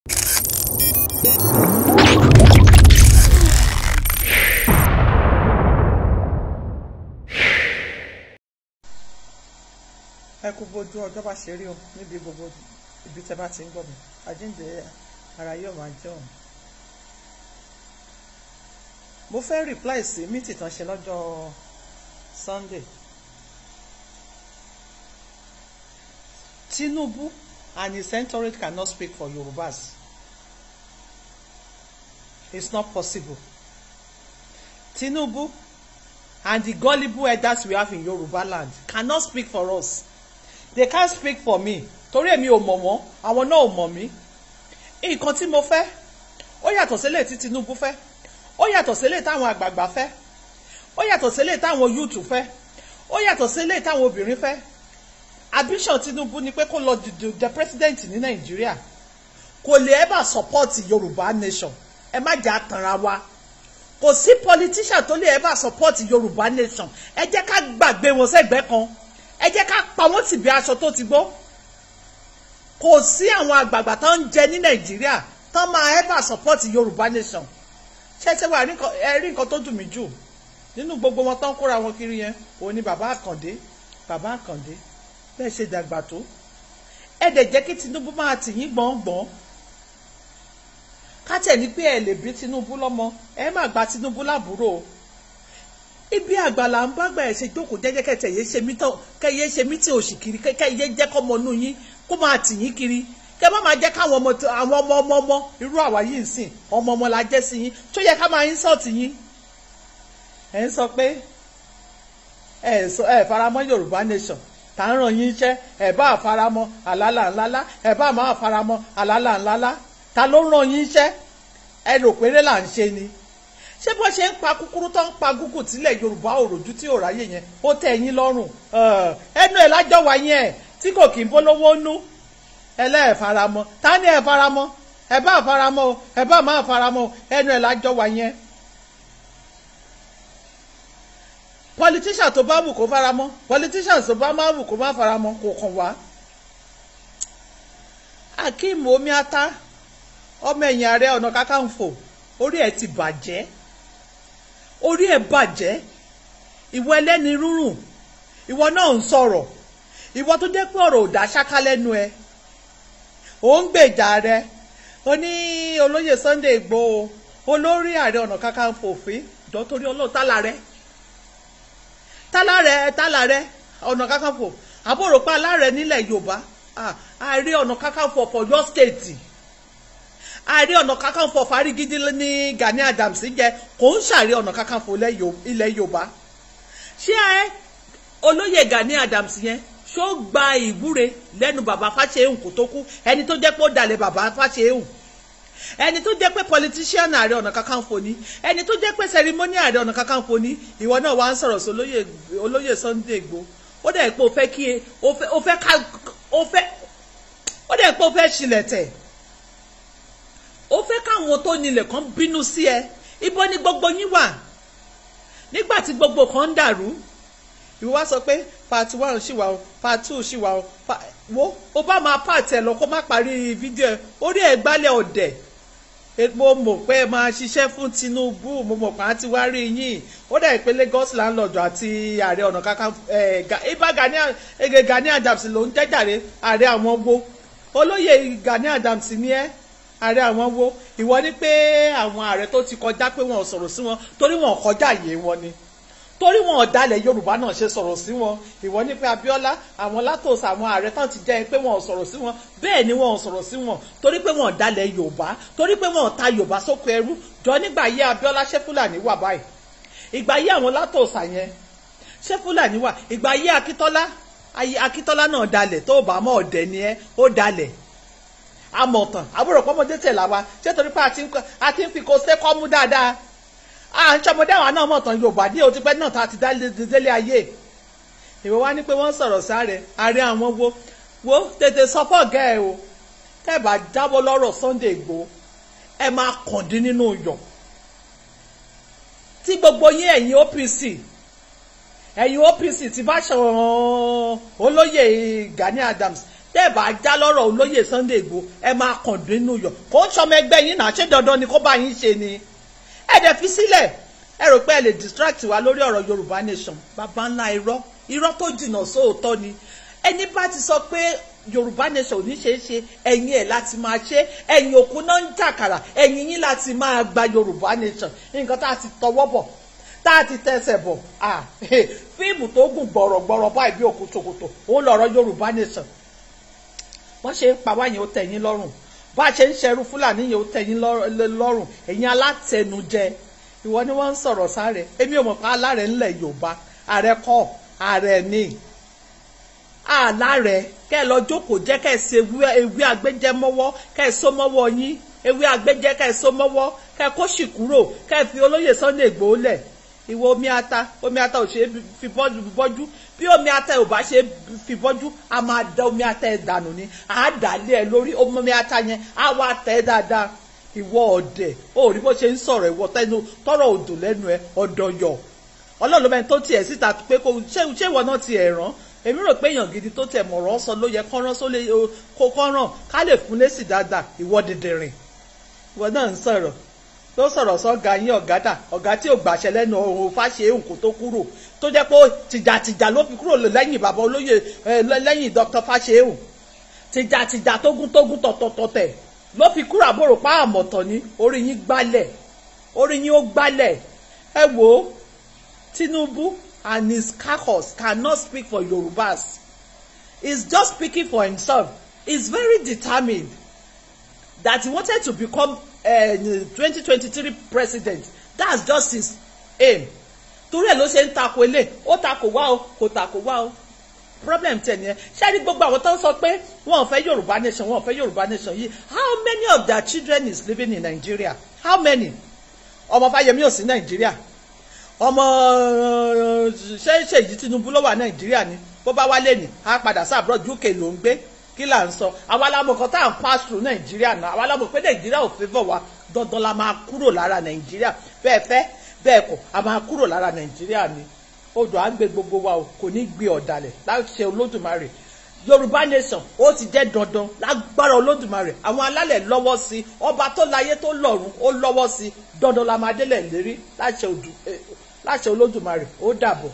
Ẹ kú bójú ọjọ́ bá ṣe rí o níbi gbogbo ibi tẹ́ bá ti ń gbọ́ mi. Àjíǹde ara yóò máa jẹ́ òun. Mo fẹ́ reply sí mítì tán ṣe lọ́jọ́ Sunday. Tinubu and his entourage cannot speak for Yorubas. It's not possible. Tinubu and the gullible elders we have in Yoruba land cannot speak for us. They can't speak for me. Torí èmi ò mọ̀ wọ́n, àwọn náà ò mọ̀ mí. Nǹkan tí mo fẹ́, ó yàtọ̀ sílẹ̀ tí Tinubu fẹ́, ó yàtọ̀ sílẹ̀ táwọn àgbààgbà fẹ́, ó yàtọ̀ sílẹ̀ táwọn youth fẹ́, ó yàtọ̀ sílẹ̀ táwọn obìnrin fẹ́. Ambition Tinubu ni pé kó lọ the president ní Nàìjíríà. Kò lè ever support Yorùbá nation. Ẹ má jà tanra wa. Kò sí politician tó lè ever support Yorùbá nation. Ẹ jẹ́ ká gbàgbé wọn sẹ́gbẹ̀ẹ́ kan. Ẹ jẹ́ ká pa wọ́n tì bí aṣọ tó ti gbó. Kò sí àwọn àgbààgbà tó ń jẹ ní Nàìjíríà tó máa ever support Yorùbá nation. Ṣé ṣé wàá rí nǹkan tó dùn mí jù nínú gbogbo wọn tó ń kóra wọn kiri yẹn, òun ni bàbá Àkàndé. Bàbá Àkàndé bẹ́ẹ̀ ṣe dàgbà tó, ẹ dẹ̀ jẹ́ kí Tinubu máa tì yín gbọ̀ngbọ̀n. Ká tẹ̀ ní pé ẹ lè bí Tinubu lọ́mọ, ẹ má gba Tinubu lábúrò. Ibi àgbàlá ń bá gbà ẹ ṣe jókòó jẹ́jẹ́, kẹtẹ̀ yé ṣe mí tán, kẹyẹ ṣe mí tí òṣì kiri, kẹyẹ jẹ́ kọ́mọ inú yín kó máa tì yín kiri, kẹ má máa jẹ́ káwọn ọmọ, àwọn ọmọ ọmọ ọmọ irú àwa yìí ń sìn, ọmọ ọmọ la jẹ́ sí yín, tó yẹ ká máa insult yín. Ẹ ń sọ pé ẹ sọ ẹ faramọ́ Yorùbá nation, tá ń ràn yín iṣẹ́, ẹ bá faramọ́ àlálà ńlálá, ẹ bá máa faramọ́ àlálà ńlálá, ta ló ràn yín iṣẹ́? Ẹ rò péré là ń ṣe ni. Ṣé bó ṣe ń pa kúkúrú tó ń pa gúgù tílẹ̀ Yorùbá òròjú tí ò ráyè yẹn, ó tẹ́ yín lọ́rùn? Ẹnu ẹ̀ lájọ́ wa yẹn tí kò kí ń bólówó nú. Ẹlẹ́ẹ̀faramọ́, ta ni ẹ faramọ́? Ẹ bá faramọ́ o, ẹ bá máa faramọ́ o, ẹnu ẹ̀ lájọ́ wa yẹn. Politician tó bá wù kó faramọ́, politician tó bá má wù kó má faramọ́, kò kàn wá. Akeem Omiata, ọmọ ẹ̀yìn Ààrẹ Ọ̀nà Kakanfò, orí ẹ̀ ti bàjẹ́, orí ẹ̀ bàjẹ́. Ìwọ ẹlẹ́ni rúrùn, ìwọ náà ń sọ̀rọ̀, ìwọ tó jẹ́ pé ọ̀rọ̀ ò dá ṣáká lẹ́nu ẹ̀, ò ń gbèjà rẹ. Ó ní olóyè Sunday Igboho, olórí Ààrẹ Ọ̀nà Kakanfò òfin jọ, torí Ọlọ́run, tálà rẹ, tálà rẹ, tálà rẹ Ọ̀nà Kakanfò, àbúrò pa alárẹ nílẹ̀ Yorùbá. Ààrẹ Ọ̀nà Kakanfò of Ọ̀yọ́ State, Ààrẹ Ọ̀nà Kakanfò Fárígídí ní Gani Adams jẹ, kò ń ṣààrẹ Ọ̀nà Kakanfò ilẹ̀ Yorùbá. Ṣé ẹ olóyè Gani Adams yẹn ṣó gba ìwúre lẹ́nu bàbá Fáṣẹ̀hùn kó tó kú? Ẹni tó jẹ́ pé ó dalẹ̀ bàbá Fáṣẹ̀hùn, ẹni tó jẹ́ pé politician Ààrẹ Ọ̀nà Kakanfò ni, ẹni tó jẹ́ pé ceremony Ààrẹ Ọ̀nà Kakanfò ni, ìwọ náà wá ń sọ̀rọ̀ sí olóyè Sunday Igboho. Ó dẹ̀ pé o fẹ́ kí o fẹ́ ká o fẹ́, ó dẹ̀ pé o fẹ́ ṣílẹ̀ tẹ̀, ó fẹ́ káwọn tó nílẹ̀ kan bínú sí ẹ. Ibo ni gbogbo yín wà nígbà tí gbogbo kan ń dàrú? Ìwọ wá sọ pé part one ṣì wà o, part two ṣì wà o. Wo ó bá máa part ẹ lọ, kó má parí fídíò ẹ, orí ẹ gbálẹ̀ ọ̀dẹ̀. Mo mọ̀ pé ẹ máa ṣiṣẹ́ fún Tinubu, mo mọ̀ pé a ti wá rí yín. Ó dẹ̀ pé Lagos landlord àti Ààrẹ Ọ̀nà Kakanfò ibà Gani Adams ló ń jẹ́jàre. Ààrẹ àwọn wo? Olóyè Gani Adams ni ẹ́, ààrẹ àwọn wo? Ìwọ ní pé àwọn ààrẹ tó ti kọjá pé wọn ò sọ̀rọ̀ sí wọn torí wọn ò kọjá àyè wọn ni, torí wọn ò dalẹ̀ Yorùbá náà ṣe sọ̀rọ̀ sí wọn. Ìwọ ní pé Abíọ́lá, àwọn látòsí àwọn ààrẹ tán ti jẹ́ pé wọn ò sọ̀rọ̀ sí wọn. Bẹ́ẹ̀ ni, wọn ò sọ̀rọ̀ sí wọn torí pé wọn ò dalẹ̀ Yorùbá, torí pé wọn ò ta Yorùbá sóko ẹrú. Jọ, nígbà yé Abíọ́lá, ṣé Fúlàní wà báyìí? Ìgbà yé àwọn látòsà yẹn, ṣé Fúlàní wà? Ìgbà yé Akíntọ́lá, Akíntọ́lá náà dalẹ̀. Tó bá mọ̀, ọ̀dẹ̀ ni ẹ́. Ó dalẹ̀ amọ̀tàn àbúrò pọ́mọdé tẹ̀ là wa. Ṣé torí pé a ti ń fi kó sẹ́kọ́ mú dáadáa, à ń ṣọmọdé, àwa náà mọ̀tàn Yorùbá ní o ti pẹ́ náà tá a ti délé ayé. Ìwọ wá ní pé wọ́n sọ̀rọ̀ sáré ààrẹ àwọn wo? Wo, tètè sọ fọ́ọ̀gá ẹ o, tẹ́ bá jábọ́ lọ́rọ̀ Sunday Igboho, ẹ máa kàn dín nínú yọ̀ tí gbogbo yín. Ẹ̀yin OPC, ẹ̀yin OPC ti bá ṣàn olóyè Gani Adams. Tẹ́ ẹ bá já lọ́rọ̀ olóyè Sunday Igboho, ẹ máa kàn dínú yọ̀. Kò ń sọmọ ẹgbẹ́ yín náà, ṣé dandan ni kó bá yín ṣe ni? Ẹ dẹ̀ fi sílẹ̀. Ẹ rò pé ẹ lè distract wa lórí ọ̀rọ̀ Yorùbá nation. Bàbá ńlá irọ́, irọ́ tó jìnnà sóòótọ́ ni. Ẹni bá ti sọ pé Yorùbá nation ò ní ṣe é ṣe, ẹ̀yìn ẹ̀ láti máa ṣe, ẹ̀yìn òkú náà ń jàkàrà, ẹ̀yìn yín láti máa gba Yorùbá nation. Nǹkan tá a ti tọwọ́ bọ̀, tá a ti tẹsẹ̀ bọ̀, fíìmù tó gùn gbọ̀rọ̀gbọ̀rọ̀ báyìí bí òkú ṣòkòtò, òun lọ̀rọ̀ Yorùbá nation. Wọ́n ṣe ń pa wá yẹn, ó tẹ́ yín lọ́rùn. Bá a ṣe ń ṣẹrú Fúlàní yẹn, ó tẹ́ yín lọ́rùn. Ẹ̀yin alátẹnujẹ, ìwọ ni wọ́n ń sọ̀rọ̀ sáré. Èmi ò mọ̀ pé alárẹ̀ ńlẹ̀ Yorùbá, ààrẹ kọ́, ààrẹ ni alárẹ̀. Kẹ́ ẹ lọ jókòó jẹ́, kẹ́ ẹ ṣe ewé agbẹ́jẹ́ mọ́wọ́, kẹ́ ẹ só mọ́wọ́ yín, ewé agbẹ́jẹ́ kẹ́ ẹ só mọ́wọ́, kẹ́ ẹ kó sì kúrò, kẹ́ ẹ fi olóyè Sunday Igboho lẹ̀. Ìwọ omi ata, omi ata ò ṣe é fi bọ́jú. Bí omi ata ò bá ṣe é fi bọ́jú, a máa da omi ata ẹ̀ dànù ni, à á dà lé ẹ lórí omi ata yẹn, á wá tẹ̀ ẹ́ dáadáa. Ìwọ ọ̀dẹ̀, ó rí bó ṣe ń sọ̀rọ̀, ìwọ tẹnu tọrọ òdò lẹ́nu ẹ, ọ̀dọ̀yọ̀. Ọlọ́run ló mẹ́ni tó tiẹ̀ síta pé kó ṣé ìwọ náà ti ẹ̀ rán. Èmi rò pé èèyàn gidi tó tẹ̀ mọ̀rọ̀ sọ ló yẹ kọ́rán sólè kó kọ́ràn ká lè fún lésì dáadáa. Ìwọ dìndìnrìn, ìwọ náà ń sọ̀rọ̀ tó sọ̀rọ̀ sọ́ga yín, ọ̀gá dà, ọ̀gá tí ò gbàṣẹ lẹ́nu ọ̀hún Fáṣẹ̀hùn kó tó kúrò, tó jẹ́ pé tìjàtìjà ló fi kúrò lẹ́yìn bàbá olóyè, lẹ́yìn Dr. Fáṣẹ̀hùn, tìjàtìjà tógún tógún tọ̀tọ̀tọ̀tẹ̀ ló fi kúrò. Àbúrò pa àmọ̀tọ̀ ni orí yín gbálẹ̀, orí yín ó gbálẹ̀. Ẹ wò ó, Tinubu and his caucus cannot speak for Yorubas. He's just speaking for himself. He's very determined that he wanted to become 2023 president. That's just his aim. Torí ẹ̀ ló ṣe ń takò ilé, ó takò wá o, kò takò wá o, problem tẹ̀ nìyẹn. Ṣé ní gbogbo àwọn tó ń sọ pé wọn ò fẹ́ Yorùbá nation, wọn ò fẹ́ Yorùbá nation yìí, how many of their children is living in Nigeria? How many? Ọmọ Fáyẹmí ò sí Nàìjíríà. Ọmọ ṣé Ṣèyí Tinubu ló wà Nàìjíríà ni? Bó bá wálé ní, á padà sí abroad, UK ló ń gbé. Kí là ń sọ? Àwa la mọ̀ kan tá à ń pass through Nàìjíríà náà. Àwa la mọ̀ pé Nàìjíríà ò favour wa. Dandan la máa kúrò lára Nàìjíríà. Bẹ́ẹ̀ fẹ́ bẹ́ẹ̀ kọ́, a máa kúrò lára Nàìjíríà ni. Odò à ń gbé gbogbo wa o, kò ní gbé ọ̀dàlẹ̀ láṣẹ Olódùmarè. Yorùbá nation, ó ti jẹ́ dandan lágbára Olódùmarè. Àwọn alálẹ̀ lọ́wọ́ sí, ọba tó láyé tó lọ́run ó lọ́wọ́ sí. Dandan la máa délẹ̀ lérí láṣẹ Olódùmarè. Ó dàbọ̀.